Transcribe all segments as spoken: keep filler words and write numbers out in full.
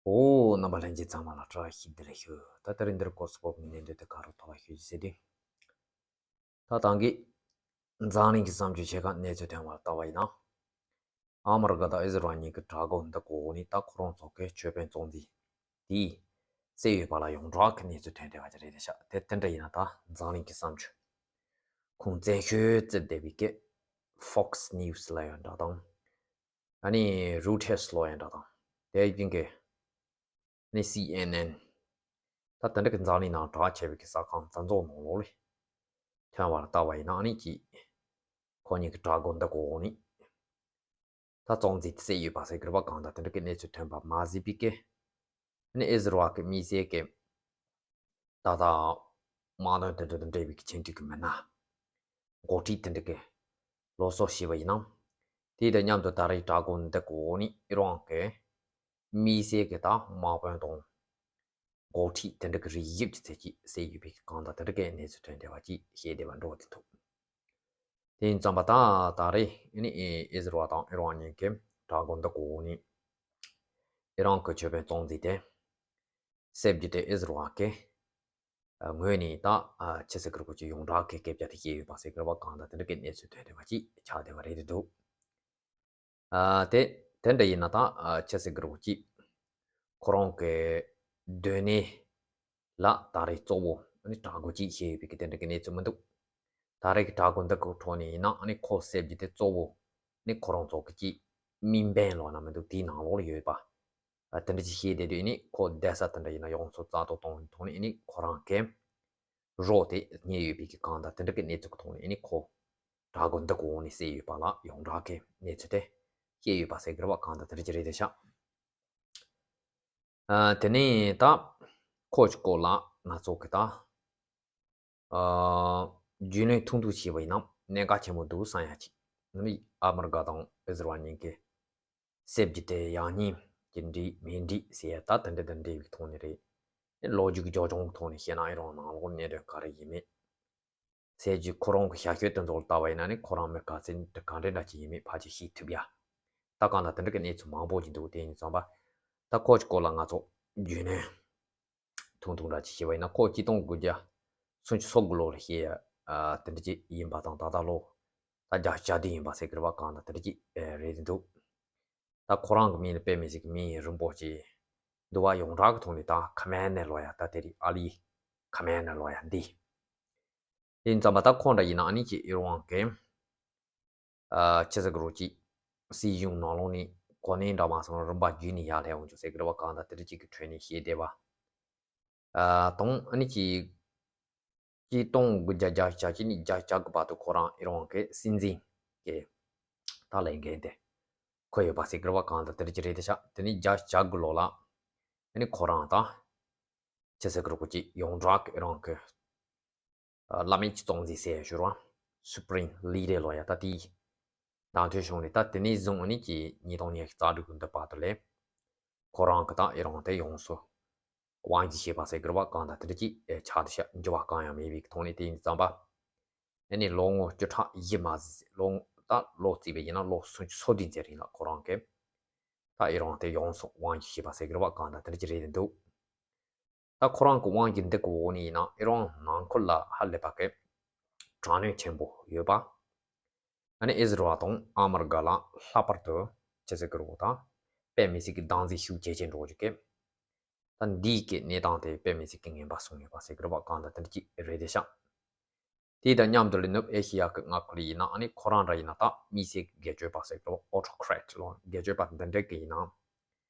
ཨོ། རྣམ་པ་ལྷན་རྒྱས་ཚང་མ་ལ་བཀྲ་ཤིས་བདེ་ལེགས་ཞུ། ད་དེ་རིང་འདིར་སྐོར་སུ་བབས་ནས་གནས་འདོད་དེ་ག་རུ་ཐོབ་པ་ཞུ་རྒྱུ་ཟེར་དུས། ད་ཐེངས་ཀྱི་འཛམ་གླིང་གི་བསམ་སྤྱོད་ཆེ་ཁག་གནས་ཚུལ་ཐོན་པ་ལ་ལྟ་བ་ཡིན་ན། ཨ་མི་རི་ཀ་དང་ཨི་ཟི་རལ་གཉིས་ཀྱི་དྲག་རྒོལ་འདི་གོ་འོག་ནས་ད་ཁོ་རང་ཚོ་གི་ཆོས་དཔོན་གཙོ་འཛིན་དེས་བསད་ཡོད་པ་ལ་ཡོངས་གྲགས་ཀྱི་གནས་ཚུལ་ཐོན་བསྡད་པ་ཅིག་རེད་ཤག་དེ་དེ་འདྲ་ཡིན་ན། ད་འཛམ་གླིང་གི་བསམ་སྤྱོད་ཁུངས་བཙན་ཤོས་བརྩི་བསྡད་པའི་གི་Fox News་ལབ་ཡོད་འདྲ་དང་། ཨ་ནི་Reuters་ལབ་ཡོད་འདྲ་དང་། དེ་བཞིན་གི་ཨ་ནི་C N N། ད་དེ་འདྲ་གི་འཛམ་གླིང་ནང་གྲགས་ཆེ་བའི་གི་གསར་ཁང་རྩ་འཛུགས་ནང་ལོགས་ལ་ཐོན་པ་ལ་ལྟ་བ་ཡིན་ན། ཨ་ནི་ཅིག་ཁོ་གཉིས་ཀྱི་དྲག་རྒོལ་འདི་གོ་འོག་ནས་ད་གཙོ་འཛིན་བསད་ཡོད་པ་ཟེར་གི་རེད་པ། གང་ལྟར་དེ་འདྲ་གི་གནས་ཚུལ་ཐོན་པ་མ་ཟད་པའི་གི་ཨ་ནི་ཨི་ཟི་རལ་གི་དམིགས་བསལ་གི་ད་ལྟ་དམག་དོན་དེ་འདྲ་དང་འབྲེལ་བའི་གི་ཆིངས་ཁྲིག་གི་མི་སྣ། འགོ་ཁྲིད་དེ་འདྲ་གི་སློབ་གསོ་ཞུས་པ་ཡིན་ན། དེ་དང་མཉམ་དུ་ད་རེས་དྲག་རྒོལ་འདི་གོ་འོག་ནས་ཨི་རན་གི་དམིགས་བསལ་གི་ད་དམག་དཔོན་དང་འགོ་ཁྲིད་དེ་འདྲ་གི་རིགས་དབྱིབས་ཀྱི་ཚད་ཀྱིས་བསད་ཡོད་པའི་གང་ལྟར་དེ་འདྲ་གི་གནས་ཚུལ་ཐོན་བསྡད་པ་ཅིག་ཤེས་བདེ་བ་འགྲོ་བསྡད་འདུག་དེ་ཡིན་ཙང་པ་ད་ད་རེས་ཨ་ནི་ཨི་ཟི་རལ་དང་ཨི་རན་གཉིས་ཀྱི་དྲག་རྒོལ་འདི་གོ་འོག་ནས་ཨི་རན་གི་ཆོས་དཔོན་གཙོ་འཛིན་དེ་བསད་རྒྱུ་དེ་ཨི་ཟི་རལ་གི་ངོས་ནས་ད་ཆི་ཟེར་གི་རེད། ཁོ་ཅིག་ཡོངས་གྲགས་ཀྱི་སྐད་ཆ་དེ་བཤད་ཡོད་པ་ཟེར་གི་རེད་པ། གང་ལྟར་དེ་འདྲ་གི་གནས་ཚུལ་ཐོན་བསྡད་པ་ཅིག་ཆགས་བསྡད་པ་རེད་འདུག་ཨ་དེ་དེ་འདྲ་ཡིན་ན་ད་ཨ་ཆི་ཟེར་གི་རེད། ཅིག་ཁོ་རང་གི་སྡོད་གནས་ལ་ད་རེས་གཙོ་བོ་ཨ་ནི་དྲག་རྒོལ་ཅིག་བྱས་ཡོད་པའི་གི་དེ་འདྲ་གི་གནས་ཚུལ་མི་འདུག་ད་རེས་ཀྱི་དྲག་རྒོལ་འདི་གི་ཐོག་ནས་ཡིན་ན། ཨ་ནི་ཁོ་བསད་རྒྱུ་དེ་གཙོ་བོ་ནི་ཁོ་རང་ཚོ་གི་ཅིག་དམིགས་འབེན་ལབ་ན་མི་འདུག་དེའི་ནང་ལོགས་ལ་ཡོད་པ། ཨ་དེ་འདྲ་ཅིག་བཤད་བསྡད་དུས། ཨ་ནི་ཁོ་བསྡད་ས་དེ་འདྲ་ཡིན་ན་ཡོངས་སུ་རྩ་གཏོར་གཏོང་བའི་ཐོག་ནས། ཨ་ནི་ཁོ་རང་གི་རོགས་དེ་རྙེད་ཡོད་པའི་གི་གང་ལྟར་དེ་འདྲ་གི་གནས་ཚུལ་གི་ཐོག་ནས། ཨ་ནི་ཁོ་དྲག་རྒོལ་འདི་གོ་འོག་ནས་བསད་ཡོད་པ་ལ་ཡོངས་གྲགས་ཀྱི་གནས་ཚུལ་དེ་བཤད་ཡོད་པ་ཟེར་གི་རེད་པ། གང་ལྟར་དེ་འདྲ་ཅིག་རེད་བསྡད་ཤག་ཨ་དེ་ནས་ད་ཁོ་གི་སྐོར་ལ་ང་ཚོ་གི་ད་ཨ་རྒྱུས་ལོན་ཐུང་ཐུང་བྱས་པ་ཡིན་ན་གནད་འགག་ཆེན་པོ་འདུག་བསམ་ཡ་ཅིག་ཨ་ནི་ཨ་མི་རི་ཀ་དང་ཨི་ཟི་རལ་གཉིས་ཀྱི་བསད་རྒྱུ་དེ་ཡག་ཉེས་ཀྱི་འགྲིག་མི་འགྲིག་ཟེར་ཡ་ད་དེ་འདྲ་དང་འབྲེལ་བའི་ཐོག་ནས་རེད། ལོ་རྒྱུས་ཀྱི་རྒྱབ་ལྗོངས་ཀྱི་ཐོག་ནས་བཤད་ན། ཨི་རན་ནང་ལོགས་གནད་དོན་ག་རེ་ཡིན་མིན་ཟེར་རྒྱུ། ཁོ་རང་གི་ཞལ་བཤད་དེ་ཚོ་ལ་ལྟ་བ་ཡིན་ན་ནི་ཁོ་རང་མི་ག་ཚོད་འདྲ་ག་འདྲ་འདྲ་ཅིག་ཡིན་མིན་ཕལ་ཆེར་ཤེས་ཐུབ་ཡ། ད་གང་ལྟར་དེ་འདྲ་གི་གནས་ཚུལ་མང་པོ་ཅིག་འདུག་དེ་ཡིན་ཙང་པ་ད་ཁོ་གི་སྐོར་ལ་ང་ཚོ་རྒྱུས་ལོན་ཐུང་ཐུང་འདྲ་ཅིག་བྱས་པ་ཡིན་ན། ཁོ་གཅིག་སྟོང་དགུ་བརྒྱ་སུམ་ཅུ་སོ་དགུ་ལོ་ལ་སྐྱེས་ཡ་དེ་འདྲ་ཅིག་ཡིན་པ་དང་། ད་ལྟ་ལོ་ད་བརྒྱད་ཅུ་གྱ་བདུན་ཡིན་པ་ཟེར་གི་རེད་པ། གང་ལྟར་དེ་འདྲ་ཅིག་རེད་འདུག་ད་ཁོ་རང་གི་མིང་ལ་དཔེ་མི་སྲིད་གི་མིང་རིང་པོ་ཅིག་འདུག་པ། ཡོངས་གྲགས་ཀྱི་ཐོག་ནས་ད་ཁ་མན་ནེ་ལབ་ཡ། ད་དེ་རིང་ཨ་ལི་ཁ་མན་ནེ་ལབ་ཡ་འདི། དེ་ཡིན་ཙང་པ་ད་ཁོ་འདྲ་ཡིན་ན། ཨ་ནི་ཅིག་ཨི་རན་གི་ཨ་ཆི་ཟེར་གི་རེད། ཅིག་སྲིད་གཞུང་ནང་ལོགས་ནས་གོ་གནས་འདྲ་མ་སོང་ན་རིམ་པ་བརྒྱུད་ནས་ཡར་སླེབས་འོང་རྒྱུ་ཟེར་གི་རེད་པ། གང་ལྟར་དེ་འདྲ་ཅིག་གི་ཁྲོད་ནས་བཤད་བསྡད་པ། ཨ་དང་ཨ་ནི་ཅིག་གཅིག་སྟོང་དགུ་བརྒྱ་བརྒྱད་ཅུ་གྱ་གཅིག་ནས་བརྒྱད་ཅུ་གྱ་དགུ་བར་དུ་ཁོ་རང་ཨི་རན་གི་སྲིད་འཛིན་གྱི་ད་ལས་འགན་དེ་འཁུར་ཡོད་པ་ཟེར་གི་རེད་པ། གང་ལྟར་དེ་འདྲ་ཅིག་རེད་བསྡད་ཤག་དེ་ནས་བརྒྱད་ཅུ་གྱ་དགུ་ལོ་ལ་ཨ་ནི་ཁོ་རང་ད་ཆི་ཟེར་གི་རེད། ཅིག་ཡོངས་གྲགས་ཀྱི་ཨི་རན་གི་བླ་མེད་ཀྱི་གཙོ་འཛིན་ཟེར་ཞུ་རོགས། Supreme Leader་ལབ་ཡ། ད་དེའི་བདམས་ཐོན་བྱུང་ནས་ད་དེ་ནས་བཟུང་ཨ་ནི་ཅིག་ཉིས་སྟོང་ཉི་ཤུ་རྩ་དྲུག་གི་འདི་བར་དུ་ལ་ཁོ་རང་གི་ད་ཨི་རན་དེ་ཡོངས་སུ་དབང་སྒྱུར་བྱས་པ་ཟེར་གི་རེད་པ། གང་ལྟར་དེ་འདྲ་ཅིག་ཆགས་བསྡད་ཤག་འགྱུར་བ་གང་ཡང་མེད་པའི་ཐོག་ནས། དེ་ཡིན་ཙང་པ་ཨ་ནི་ལོ་ངོ་བཅུ་ཕྲག་བཞི་མ་ཟིན། ལོ་ངོ་ད་ལོ་བརྩིས་པ་ཡིན་ན་ལོ་སུམ་ཅུ་སོ་བདུན་ཙམ་རིང་ལ་ཁོ་རང་གི་ད་ཨི་རན་དེ་ཡོངས་སུ་དབང་སྒྱུར་བྱས་པ་ཟེར་གི་རེད་པ། གང་ལྟར་དེ་འདྲ་ཅིག་རེད་འདུག་ད་ཁོ་རང་གི་དབང་སྒྱུར་འདི་གི་འོག་ནས་ཡིན་ན་ཨི་རན་ནང་ཁུལ་ལ་ཧ་ལས་པ་གི་དྲག་གནོན་ཆེན་པོ་ཡོད་པ། ཨ་ནི་ཨི་ཟི་རལ་དང་ཨ་མི་རི་ཀ་ལ་ལྷག་པར་དུ་ཆི་ཟེར་གི་རེད་པ། ད་དཔེ་མི་སྲིད་ཀྱི་སྡང་ཟིག་ཤུགས་ཇེ་ཆེར་འགྲོ་རྒྱུ་གི། ད་འདིའི་གི་གནས་སྟངས་དེ་དཔེ་མི་སྲིད་ཀྱི་ངན་པ་བཟུང་ཡོད་པ་ཟེར་གི་རེད་པ། གང་ལྟར་དེ་འདྲ་ཅིག་རེད་བསྡད་ཤག་དེ་དང་མཉམ་དུ་ལ་ནུབ་ཨེ་ཤེ་ཡ་གི་མངའ་ཁུལ་ཡིན་ན་ཨ་ནི་ཁོ་རང་འདྲ་ཡིན་ན་ད་དམིགས་བསལ་གྱི་སྒེར་གཅོད་པ་ཟེར་གི་རེད་པ། Autocrat་ལོ་སྒེར་གཅོད་པ་འདི་འདྲ་གི་ཡིན་ན།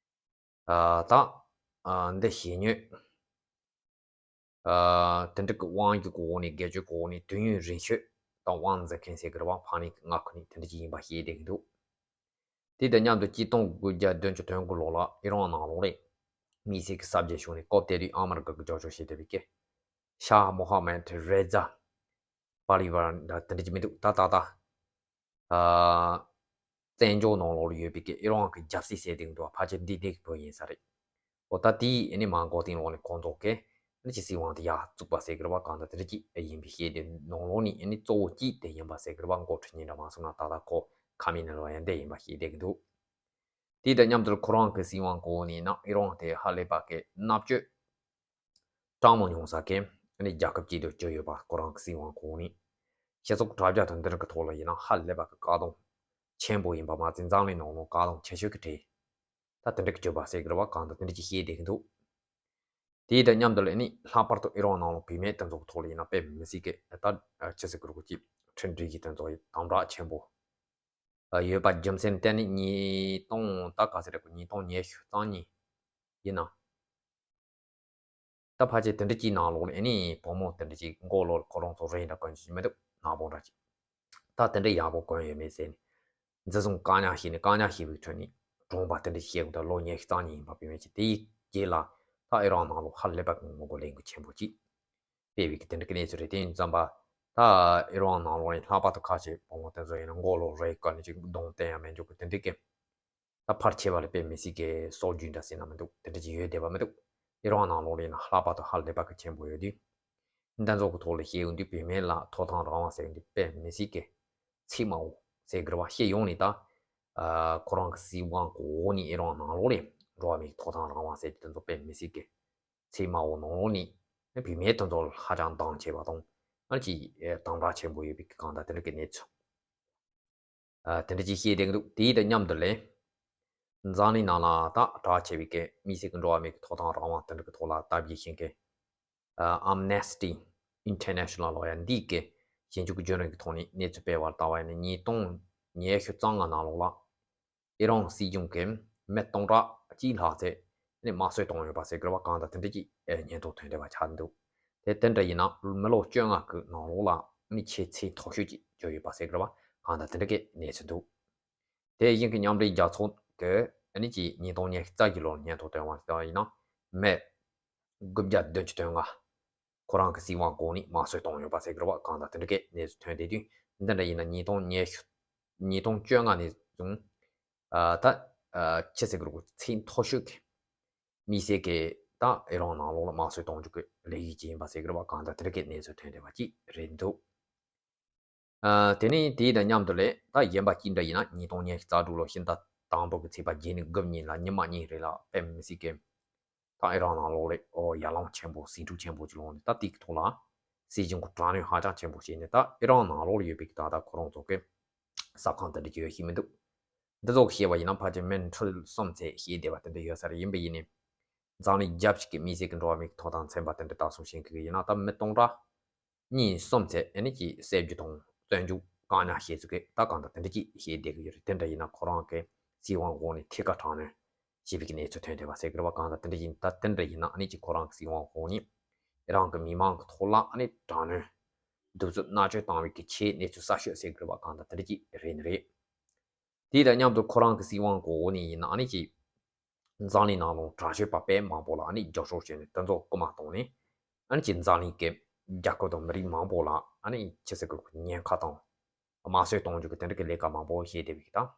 ཨ་ད་ཨ་འདི་ཞེ་ཉོན་ཨ་དེ་འདྲ་གི་དབང་གི་གོ་འོག་ནས་སྒེར་གཅོད་གོ་འོག་ནས་དུས་ཡུན་རིང་ཤོས་ད་དབང་འཛིན་མཁན་ཟེར་གི་རེད་པ། ཕ་ནི་གི་མངའ་ཁུལ་ནས་དེ་འདྲ་ཅིག་ཡིན་པ་ཤེས་བསྡད་གི་འདུག་དེ་དང་མཉམ་དུ་གཅིག་སྟོང་དགུ་བརྒྱ་བདུན་ཅུ་དོན་དགུ་ལོ་ལ་ཨི་རན་ནང་ལོགས་ལ་དམིགས་བསལ་གྱི་གསར་བརྗེ་བྱུང་ནས་སྐབས་དེ་དུས་ཨ་མི་རི་ཀ་གི་རྒྱབ་སྐྱོར་བྱེད་བསྡད་པའི་གི་ཤཱ་མོ་ཧ་མད་རེ་ཛ་པ་ལི་ཝར་འདྲ་དེ་འདྲ་ཅིག་མི་འདུག་ད་ད་ད་ཨ་བཙན་བྱོལ་ནང་ལོགས་ལ་ཡོད་པའི་གི་ཨི་རན་གི་རྒྱལ་སྲིད་ཟེར་བསྡད་འདུག་ཕལ་ཆེར་འདི་འདི་གི་བུ་ཡིན་ས་རེད། འོ་ད་དེའི་ཨ་ནི་མ་འགོ་སྟེང་ལོགས་ནས་ཁོང་ཚོ་གིས་ཨ་ནི་ཅིག་སྲིད་དབང་དེ་ཡར་བཙུགས་པ་ཟེར་གི་རེད་པ། གང་ལྟར་དེ་འདྲ་ཅིག་ཡིན་པའི་ཤེས་བསྡད། ནང་ལོགས་ནས་ཨ་ནི་གཙོ་བོ་གཅིག་དེ་ཡིན་པ་ཟེར་གི་རེད་པ། འགོ་ཁྲིད་གཉིས་འདྲ་མ་སོང་ན་ད་ལྟ་ཁོ་ཁ་མི་ནི་ལོ་ཡ་འདི་ཡིན་པ་ཤེས་བསྡད་གི་འདུག་དེ་དང་མཉམ་དུ་ཁོ་རང་གི་སྲིད་དབང་གོ་ནས་ན་ཨི་རན་དེ་ཧ་ལས་པ་གི་མནར་གཅོད་སྤྲང་མོ་མྱོང་ས་གི་ཨ་ནི་རྒྱལ་ཁབ་ཅིག་ཏུ་གྱུར་ཡོད་པ། ཁོ་རང་གི་སྲིད་དབང་གོ་ནས་སྤྱི་ཚོགས་དྲ་རྒྱ་དང་འདི་རིགས་ཀྱི་ཐོག་ལ་ཡིན་ན་ཧ་ལས་པ་གི་བཀག་སྡོམ་ཆེན་པོ་ཡིན་པ་མ་ཚད་འཛམ་གླིང་ནང་ལོགས་བཀག་སྡོམ་ཆེ་ཤོས་ཀྱི་གྲས་ད་དེ་འདྲ་གི་གྱུར་པ་ཟེར་གི་རེད་བ། གང་ལྟར་དེ་འདྲ་ཅིག་བཤད་བསྡད་ཀྱི་འདུག་དེ་དང་མཉམ་དུ་ལ་ཨ་ནི་ལྷག་པར་དུ་ཨི་རན་ནང་ལོགས་བུད་མེད་དེ་ཚོ་གི་ཐོག་ལ་ཡིན་ན་དཔེ་མི་སྲིད་ཀྱི་ད་ཆི་ཟེར་གི་རེད་གོ་ཅིག་ཁྲིམས་སྒྲིག་གཞི་དེ་ཚོ་ཡི་དམ་དྲག་ཆེན་པོ་ཡོད་པ་རྒྱུ་མཚན་གཏན་ནས་ཉིས་སྟོང་ད་ག་ཚོད་རེད་གོ་ཉིས་སྟོང་ཉི་ཤུ་རྩ་གཉིས་ཡིན་ན། ད་ཕལ་ཆེར་དེ་འདྲ་ཅིག་ནང་ལོགས་ལ་ཨ་ནི་བུ་མོ་དེ་འདྲ་ཅིག་མགོ་ལོག་ཁོ་རང་ཚོ་རེད་འདྲ་གོན་ཅིག་མི་འདུག་ནག་པོ་འདྲ་ཅིག་ད་དེ་འདྲ་ཡག་པོ་གོན་ཡོད་མེད་ཟེར་ནས་འཛིན་བཟུང་བཀག་ཉར་བྱས་ནས། བཀག་ཉར་བྱས་པའི་ཁྲོད་ནས་གྲོངས་པ་དེ་འདྲ་ཞིག་བྱས་ཡོང་། ད་ལོ་ཉི་ཤུ་རྩ་གཉིས་ཡིན་པ་བུད་མེད་ཅིག་དེའི་རྗེས་ལ་ད་ཨི་རན་ནང་ལོགས་ཧ་ལས་པ་གི་ངོ་རྒོལ་ལས་འགུལ་ཆེན་པོ་ཅིག་སྤེལ་བའི་གི་དེ་འདྲ་གི་གནས་ཚུལ་རེད། དེ་ཡིན་ཙམ་པ་ད་ཨི་རན་ནང་ལོགས་ནས་ལྷག་པར་དུ་ཁ་ཆེ་བུ་མོ་དེ་ཚོ་ཡིན་ན་མགོ་ལོག་རེད་གོན་ནས་ཅིག་གདོང་བསྟན་ཡང་མེད་འཇུག་གི་དེ་འདྲ་གི་ད་ཕལ་ཆེ་བ་ལ་དཔེ་མི་སྲིད་ཀྱི་སྲོལ་རྒྱུན་འདྲ་ཟེར་ན་མི་འདུག་དེ་འདྲ་ཅིག་ཡོད་བསྡད་པ་མི་འདུག་ཨི་རན་ནང་ལོགས་ལ་ཡིན་ན་ལྷག་པར་དུ་ཧ་ལས་པ་གི་ཆེན་པོ་ཡོད་དུས། འདི་ཚོ་གི་ཐོག་ལ་བཤད་ཡོང་དུས་བུད་མེད་ལ་ཐོབ་ཐང་རང་དབང་ཟེར་ཡོང་དུས་དཔེ་མི་སྲིད་ཀྱི་ཚད་མ་འོ་ཟེར་དགོས་པ་བཤད་ཡོང་ནས། ད་ཨ་ཁོ་རང་གི་སྲིད་དབང་གི་འོག་ནས་ཨི་རན་ནང་ལོགས་ལ་འགྲོ་བ་མིའི་ཐོབ་ཐང་རང་དབང་ཟེར་དུས་དེ་ཚོ་དཔེ་མི་སྲིད་ཀྱི་ཚད་མ་འོག་ནང་ལོགས་ནས་བུད་མེད་དེ་ཚོ་ལ་ཧ་ཅང་འདང་ཆེ་བ་དང་ཨ་ནི་ཅིག་དམ་དྲག་ཆེན་པོ་ཡོད་པའི་གང་ལྟར་དེ་འདྲ་གི་གནས་ཚུལ། ཨ་དེ་འདྲ་ཅིག་བཤད་བསྡད་ཀྱི་འདུག་དེའི་དང་མཉམ་དུ་ལས། འཛམ་གླིང་ནང་ལ་ད་གྲགས་ཆེ་བའི་གི་མི་སེར་གྱི་འགྲོ་བ་མིའི་གི་ཐོབ་ཐང་རང་དབང་དེ་འདྲ་གི་ཐོག་ལ་ལྟ་བཞིན་གྱི་ཨ་Amnesty International ལོ་ཡ་འདིའི་གི་ཞིབ་འཇུག་བརྒྱུད་རིམ་གྱི་ཐོག་ནས་གནས་ཚུལ་སྤེལ་བར་ལྟ་བ་ཡིན་ན། ཉིས་སྟོང་ཉི་ཤུ་རྩ་ལྔ་ནང་ལོགས་ལ་ཨི་རན་སྲིད་གཞུང་གིས་མི་སྟོང་ཕྲག་གཅིག་ལྷག་ཙམ་ནི་དམར་གསོད་བཏང་ཡོད་པ་ཟེར་དགོས་པ་གང་ལྟར་དེ་འདྲ་ཅིག་ཨེ་སྙན་ཐོ་ཐོན་བསྡད་པ་ཆགས་འདུག་དེ་དེ་འདྲ་ཡིན་ན་མི་ལོ་བཅོ་ལྔ་གི་ནང་ལོགས་ལ་ནི་ཆེས་ཚད་མཐོ་ཤོས་ཅིག་བརྗོད་ཡོད་པ་ཟེར་དགོས་པ་གང་ལྟར་དེ་འདྲ་གི་གནས་ཚུལ་འདུག་དེ་བཞིན་གྱི་མཉམ་འབྲེལ་རྒྱལ་ཚོགས་ཀྱི་ཨ་ནི་ཅིག་ཉིས་སྟོང་ཉི་ཤུ་རྩ་བཞི་ལོར་སྙན་ཐོ་བཏོན་པ་ལྟར་ཡིན་ན་མི་དགུ་བརྒྱ་བདུན་ཅུ་དོན་ལྔ་ཁོ་རང་གི་སྲིད་དབང་གོང་ནས་དམར་གསོད་བཏང་ཡོད་པ་ཟེར་གི་རེད་བ། གང་ལྟར་དེ་འདྲ་གི་གནས་ཚུལ་ཐོན་བསྡད་དུས། འདི་འདྲ་ཡིན་ན་ཉིས་སྟོང་ཉི་ཤུ་ཉིས་སྟོང་བཅོ་ལྔ་ནས་བཟུང་ཨ་ད་ཨ་ཆི་ཟེར་གི་རེད་གོ་ཚད་མཐོ་ཤོས་ཀྱི་མི་སེར་གྱི་ད་ཨི་རན་ནང་ལོགས་ལ་དམར་གསོད་གཏོང་རྒྱུ་གི་ལས་གཞི་ཅིག་ཡིན་པ་ཟེར་གི་རེད་བ། གང་ལྟར་དེ་འདྲ་གི་གནས་ཚུལ་ཐོན་བསྡད་པ་ཅིག་རེད་འདུག་ཨ་དེ་ནས་དེ་དང་མཉམ་དུ་ལས་ད་གཞན་པ་གཅིག་འདྲ་ཡིན་ན་ཉིས་སྟོང་ཉི་ཤུ་རྩ་དྲུག་ལོ་ཕྱི་ཟླ་དང་པོ་གི་ཚེས་པ་བརྒྱད་ནས་དགུ་ཉིན་ལ་ཉི་མ་གཉིས་རིང་ལ་དཔེ་མི་སྲིད་ཀྱི་ད་ཨི་རན་ནང་ལོགས་ལ་ཨོ་ཡར་ལངས་ཆེན་པོ་ཟིང་འཁྲུག་ཆེན་པོ་ཅིག་ལངས་ནས། ད་དེའི་ཐོག་ལ་སྲིད་གཞུང་གི་དྲག་གནོན་ཧ་ཅང་ཆེན་པོ་བྱས་ནས། ད་ཨི་རན་ནང་ལོགས་ལ་ཡོད་པའི་ད་ལྟ་ཁོ་རང་ཚོ་གི་གསར་ཁང་དེ་འདྲ་ཅིག་ཡོད་ཤེས་མི་འདུག་འདི་ཚོ་གི་བཤད་པ་ཡིན་ན་ཕལ་ཆེར་མི་ཁྲི་གསུམ་ཚད་བཤད་བསྡད་པ་དེ་འདྲ་ཡོད་ས་རེད། ཡིན་པ་ཡིན་ནའི་འཛམ་གླིང་རྒྱབ་ཞིག་གི་མི་སེར་གྱི་འགྲོ་བ་མིའི་ཐོབ་ཐང་ཚན་པ་དེ་འདྲ་ལྟ་སྲུང་བྱེད་མཁན་གྱི་ཡིན་ན་ད་མི་སྟོང་ཕྲག་གཉིས་གསུམ་ཚད་ཨ་ནི་ཅིག་བསད་རྒྱུ་དང་བཙོན་འཇུག་བཀག་ཉར་བྱས་ཚུལ་གྱི་ད་གང་ལྟར་དེ་འདྲ་ཅིག་བཤད་བསྡད་ཀྱི་ཡོད་རེད། དེ་འདྲ་ཡིན་ན་ཁོ་རང་གི་སྲིད་དབང་འོག་ནས་ཐད་ཀར་དྲག་གནོན་བྱས་པའི་གི་གནས་ཚུལ་ཐོན་བསྡད་པ་ཟེར་གི་རེད་བ། གང་ལྟར་དེ་འདྲ་ཡིན། ད་དེ་འདྲ་ཡིན་ན་ཨ་ནི་ཅིག་ཁོ་རང་གི་སྲིད་དབང་འོག་ནས་རང་གི་མི་མང་གི་ཐོག་ལ་ཨ་ནི་དྲག་གནོན་གདུག་རྩུབ་མནར་གཅོད་བཏང་བའི་གི་ཆེས་གནས་ཚུལ་གསར་ཤོས་ཟེར་གི་རེད་བ། གང་ལྟར་དེ་འདྲ་ཅིག་རེད་ནི་རེད། དེ་དང་མཉམ་དུ་ཁོ་རང་གི་སྲིད་དབང་གི་འོག་ནས་ཡིན་ན་ཨ་ནི་ཅིག་འཛམ་གླིང་ནང་ལོགས་དྲག་སྤྱོད་པ་དཔེ་མང་པོ་ལ་ཨ་ནི་རྒྱབ་སྐྱོར་བྱས་ནས་དེ་ཚོ་རྐུ་མ་བཏང་ནས་ཨ་ནི་ཅིག་འཛམ་གླིང་གི་རྒྱལ་ཁབ་དང་མི་རིགས་མང་པོ་ལ་ཨ་ནི་ཅི་ཟེར་དགོས་རེད་གོ་ཉེན་ཁ་དང་དམར་གསོད་གཏོང་རྒྱུ་གི་དེ་འདྲ་གི་ལས་ཀ་མང་པོ་བྱས་བསྡད་པའི་གི་ད།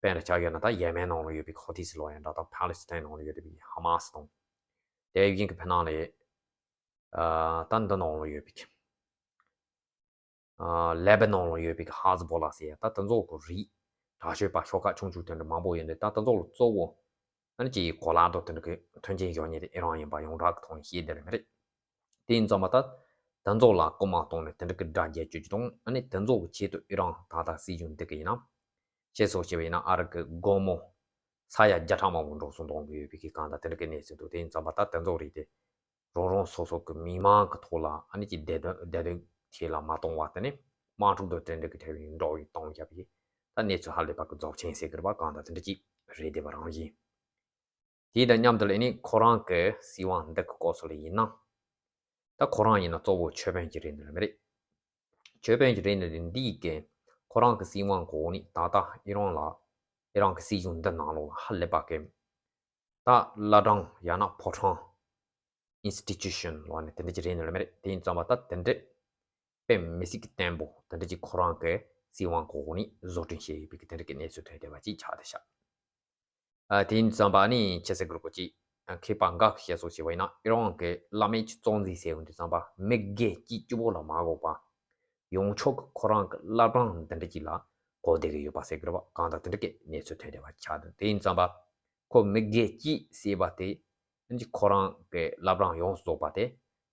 དཔེར་ན་ཆ་བཞག་ན་ད་ཡེ་མེན་ནང་ལ་ཡོད་པའི་ཧོ་ཐི་སི་ལོ་ཡང་འདྲ་དང་ཕ་ལེ་སི་ཐན་ནང་ལ་ཡོད་པའི་ཧ་མ་སི་དང་། དེ་བཞིན་གྱི་ཕེ་ནང་ལ་ཨ་ད་འདི་ནང་ལ་ཡོད་པའི་ཨ་ལེ་བྷ་ནོན་ལ་ཡོད་པའི་ཧ་ཟི་བྷོ་ལ་ཟེར་ཡ་ད་དེ་ཚོ་གི་རིགས་དྲག་སྤྱོད་པ་ཤོག་ཁག་ཆུང་ཆུང་དེ་འདྲ་མང་པོ་ཡོད་འདུག་ད་དེ་ཚོ་ལ་གཙོ་བོ་ཨ་ནི་ཅིག་གོ་ལག་དང་དེ་འདྲ་གི་མཐུན་རྐྱེན་སྦྱོར་མཁན་དེ་ཨི་རན་ཡིན་པ་ཡོངས་གྲགས་ཀྱི་ཐོག་ནས་ཤེས་བསྡད་ལ་མི་རེད། དེ་ཡིན་ཙང་མ་ད་དེ་ཚོ་ལ་རྐུ་མ་བཏང་ནས་དེ་འདྲ་གི་དགྲ་རྒྱག་བཅུག་རྒྱུ་དང་ཨ་ནི་དེ་ཚོ་གི་ཆེད་དུ་ཨི་རན་ད་ལྟ་སྲིད་གཞུང་འདི་གི་ཡིན་ན། བཤད་སྲོལ་བྱས་པ་ཡིན་ན་ཨ་རི་གི་སྒོར་མོ་ས་ཡ་བརྒྱ་ཕྲག་མང་པོ་འགྲོ་སོང་གཏོང་གི་ཡོད་པའི་གི་གང་ལྟར་དེ་འདྲ་གི་གནས་ཚུལ་འདུག་དེ་ཡིན་ཙང་མ་ད་དེ་ཚོ་རིགས་དེ་རང་རང་སོ་སོ་གི་མི་མང་གི་ཐོག་ལ་ཨ་ནི་ཅིག་བདེ་དོན་བདེ་དོན་ཆེད་ལ་མ་གཏོང་བ་དེ་ནི་དམག་འཁྲུག་དང་དེ་འདྲ་གི་ཐད་ཡིན་འགྲོ་ཡི་གཏོང་བཞག་པའི་ད་གནས་ཚུལ་ཧ་ལས་པ་གི་རྫོགས་ཆེན་ཟེར་གི་རེད་པ། གང་ལྟར་དེ་འདྲ་ཅིག་རེད་བསྡད་པ་རང་བཞིན། དེ་དང་མཉམ་དུ་ལ་ཨ་ནི་ཁོ་རང་གི་སྲིད་དབང་འདི་གི་སྐོར་སོགས་ལ་ཡིན་ན། ད་ཁོ་རང་ཡིན་ན་གཙོ་བོ་ཆོས་དཔོན་གྱི་རེད་འདི་ལ་མི་རེད། ཆོས་དཔོན་གྱི་རེད་འདི་འདི་ཡི་གི་ཁོ་རང་གི་སྲིད་དབང་གོ་ནི་ད་ལྟ་ཨི་རན་ལ་ཨི་རན་གི་སྲིད་གཞུང་འདི་ནང་ལོགས་ལ་ཧ་ལས་པ་གི་ད་བླ་བྲང་ཡང་ན་ཕོ་བྲང་ཨིན་སི་ཊི་ཊུ་ཤན་ལ་ནི་དེ་འདྲ་ཅིག་རེད་འདི་ལ་མི་རེད། དེ་ཡིན་ཙང་མ་ད་དེ་འདྲ་དཔེ་མི་སྲིད་ཀྱི་བརྟན་པོ་དེ་འདྲ་ཅིག་ཁོ་རང་གི་སྲིད་དབང་གོ་ནི་བཟོ་སྐྲུན་བྱས་ཡོད་པའི་གི་དེ་འདྲ་གི་གནས་ཚུལ་ཐོན་བསྡད་པ་ཅིག་ཆགས་བསྡད་ཤག་ཨ་དེ་ཡིན་ཙམ་པ་ནི་ཆི་ཟེར་དགོས་རེད་གོ་ཅིག་མཁས་པ་འགའ་གིས་བཤད་སྲོལ་བྱས་པ་ཡིན་ན་ཨི་རན་གྱི་བླ་མེད་ཀྱི་གཙོ་འཛིན་ཟེར་ཡོང་དུས་ཙམ་པ་མི་སྒེར་གཅིག་གཅིག་པོ་ལ་མ་དགོས་པ། ཡོངས་ཁྱབ་ཀྱི་ཁོ་རང་གི་བླ་བྲང་འདི་འདྲ་ཅིག་ལ་ གོ་བསྡད་ཀྱི་ཡོད་པ་ཟེར་གྱི་རེད་བ། གང་ལྟར་དེ་འདྲ་གི་གནས་ཚུལ་ཐོན་བསྡད་པ་ཆགས་འདུག་དེ་ཡིན་ཙང་པ་ཁོ་མི་སྒེར་གཅིག་ཟེར་བ་དེ་ཨ་ནི་ཁོ་རང་གི་བླ་བྲང་ཡོངས་རྫོགས་པ་དེ་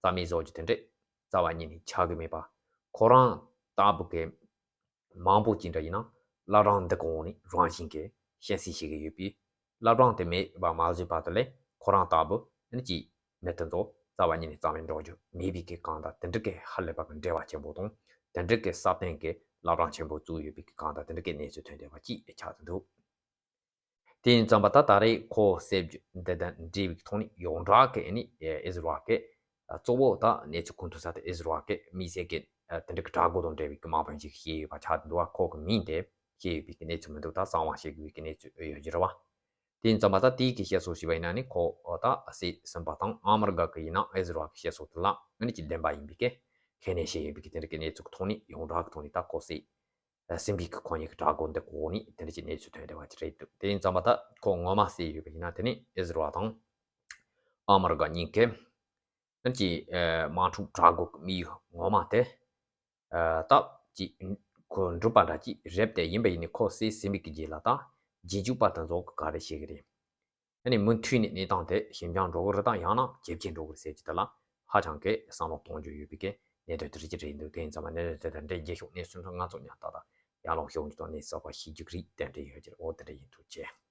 རྩ་མེད་བཟོ་རྒྱུ་དེ་འདྲ་རྩ་བ་ཉིད་ནས་ཆགས་ཀྱི་མེད་པ། ཁོ་རང་ལྟ་བུ་གི་མང་པོ་ཅིག་འདྲ་ཡིན་ན་བླ་བྲང་འདི་གི་འོག་ནས་རང་བཞིན་གྱིས་སྐྱེད་སྲིང་བྱེད་ཀྱི་ཡོད་པས། བླ་བྲང་དེ་མེད་པ་མ་བཟོས་བར་དུ་ལས་ཁོ་རང་ལྟ་བུ་ཨ་ནི་ཅིག་མི་དེ་ཚོ་རྩ་བ་ཉིད་ནས་རྩ་མེད་འགྲོ་རྒྱུ་མེད་པའི་གི་གང་ལྟར་དེ་འདྲ་གི་ཧ་ལས་པ་གི་འབྲེལ་བ་ཆེན་པོ་དང་དེ་འདྲ་གི་སྲ་བརྟན་གྱི་བླ་བྲང་ཆེན་པོ་བཙུགས་ཡོད་པའི་གི་གང་ལྟར་དེ་འདྲ་གི་གནས་ཚུལ་ཐོན་བསྡད་པ་ཅིག་ཆགས་ཀྱི་འདུག་དེ་ཡིན་ཙང་པ་ད་ད་རེས་ཁོ་གསར་འགྱུར་འདི་དང་འབྲེལ་བའི་ཐོག་ནས་ཡོངས་གྲགས་ཀྱི་ཨ་ནི་ཨེ་ཟེར་བ་གི་གཙོ་བོ་ད་གནས་ཚུལ་གོ་ཐུབ་ས་དེ་ཨེ་ཟེར་བ་གི་དམིགས་བསལ་གྱི་ཨ་དེ་འདྲ་གི་དྲ་འགོ་དང་འབྲེལ་བའི་གི་དམག་དཔོན་ཞིག་བཤད་ཡོད་པ་ཆགས་འདུག་བ། ཁོ་གི་མིང་དེ་བཤད་ཡོད་པའི་གི་གནས་ཚུལ་མི་འདུག་ད་གསང་བ་བཤད་དགོས་པའི་གི་གནས་ཚུལ་ཡོད་ཀྱི་རེད་བ། དེ་ཡིན་ཙང་པ་ད་དེའི་གི་བཤད་སྲོལ་ཞིག་བ་ཡིན་ན་ནི་ཁོ་ད་གསར་ཟིན་པ་དང་ཨ་མི་རི་ཀ་གི་ཡིན་ན་ཨེ་ཟེར་བ་གི་བཤད་སྲོལ་དེ་ལ་ཨ་ནི་ཅིག་བདེན་པ་ཡིན་པའི་གི་ཁས་ལེན་བྱས་ཡོད་པའི་གི་དེ་འདྲ་གི་གནས་ཚུལ་གི་ཐོག་ནས་ཡོངས་གྲགས་གི་ཐོག་ནས་ད་ཁོ་གསར་སྲིད་པའི་གི་ཁོ་གཉིས་ཀྱི་དྲ་འགོ་འདི་གོ་ནས་དེ་འདྲ་ཅིག་གནས་ཚུལ་ཐོན་བསྡད་པ་ཅིག་རེད་འདུག་དེ་ཡིན་ཙང་མ་ད་ཁོ་ངོ་མ་གསལ་ཡོད་པ་ཡིན་ན་དེ་ནི་ཨི་ཟི་རལ་དང་ཨ་མི་རི་ཀ་གཉིས་ཀས་ཨ་ཅིག་དམག་འཁྲུག་དྲ་འགོ་གི་དམིགས་ཡུལ་ངོ་མ་དེ་ད་ཅིག་ཁོ་འགྲུབ་པ་འདྲ་ཅིག་རེད་དེ། ཡིན་པ་ཡིན་ནི་ཁོ་གསལ་ཟིན་པའི་གི་རྗེས་ལ་ད་རྗེས་འཇུག་པ་དེ་ཚོ་གི་ག་རེ་བྱེད་གི་རེད། ཨ་ནི་མུ་མཐུད་ནས་གནས་སྟངས་དེ་ཞན་པ་འགྲོ་གི་རེད་དང་ཡང་ན་ཇེ་ཆེར་འགྲོ་གི་རེད་ཟེར་གྱི་དེ་ལ་ཧ་ཅང་གི་བསམ་བློ་གཏོང་རྒྱུ་ཡོད་པའི་གི་གནད་དོན་དེ་རིགས་ཀྱི་རེད་འདུག་དེ་ཡིན་ཙང་མ་གནད་དོན་དེ་དང་འབྲེལ་རྒྱས་ཤོག་གནས་ཚུལ་ཁྲིམས་ང་ཚོ་ཉག་ཏག་ཏག་ཡར་ལངས་ཤོག་འགྱུར་དང་གནས་ཚུལ་གསར་པ་ཤེས་རྒྱུ་རིགས་དེ་འདྲ་ཡོད་ཀྱི་རེད། འོ་དེ་འདྲ་ཡིན། ཐུགས་རྗེ་ཆེ།